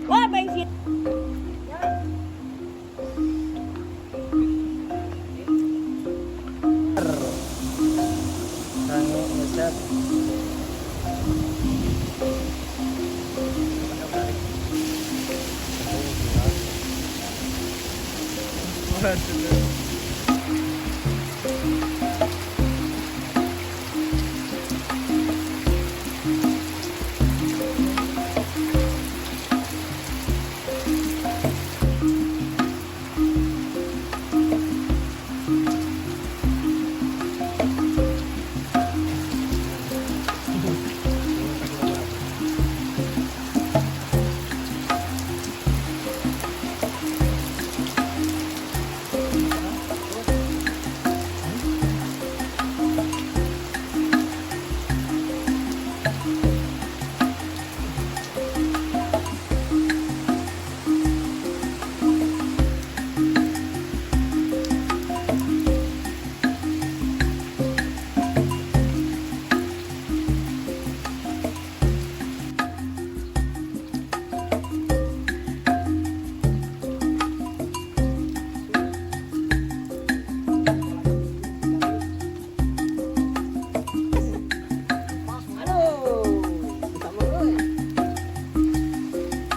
Wah, bensin. Sange ngeset. Waduh. Aduh, bisa mah euy.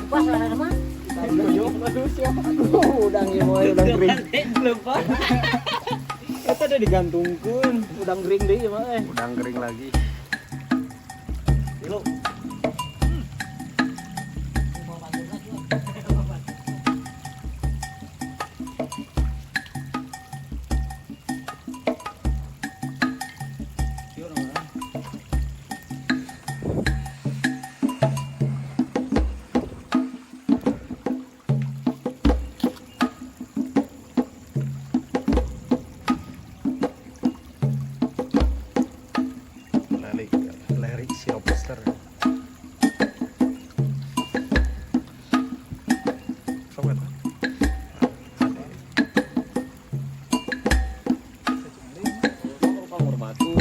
Pas lah ada mah. Udang ieu mah udang kering. Lupa. Eta ada digantungkeun, udang kering deui ieu mah eh. Udang kering lagi. Tilu. Lerik, lerik si lobster. Sok eta. Pamur batu.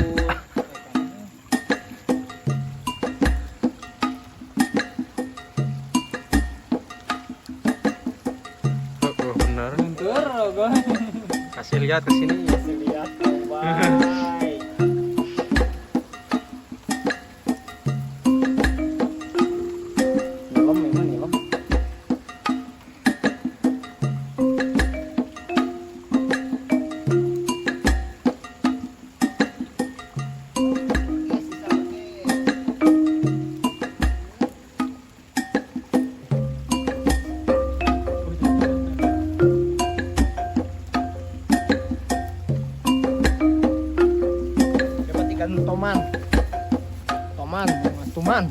Oh, bener. Luntur gua. Kasih lihat ke sini. Kasih lihat. Bye. Nyelam memang nyelam. Dapat ikan toman. Toman, tuman.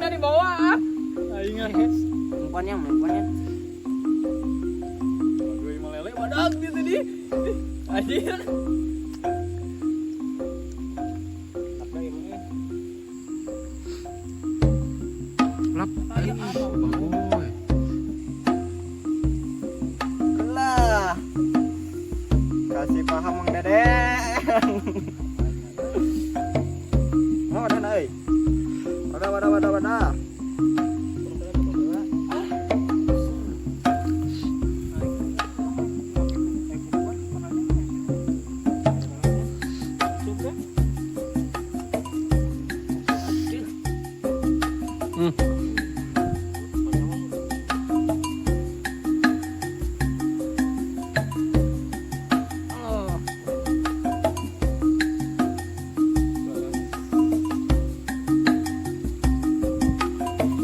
Dibawa ah. Aing ah. Umpannya, umpannya. Dua lima lele badak gitu di. Anjir. Lap. Boy. Lah. Kasih paham Mang Dedeng. Mau ada euy. Wadah wadah wadah wadah.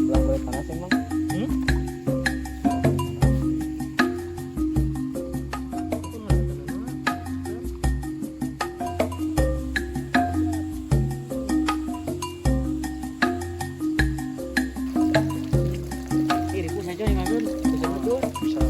Belah boleh panas emang. Ih, ribu saja yang ngambil. Bisa betul. Bisa.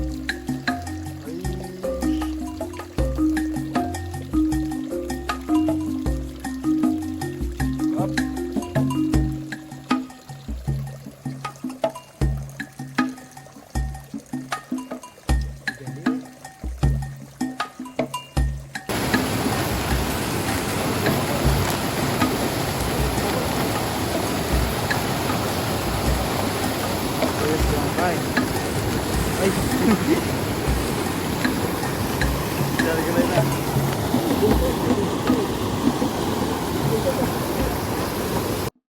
Terus sampai. Ay.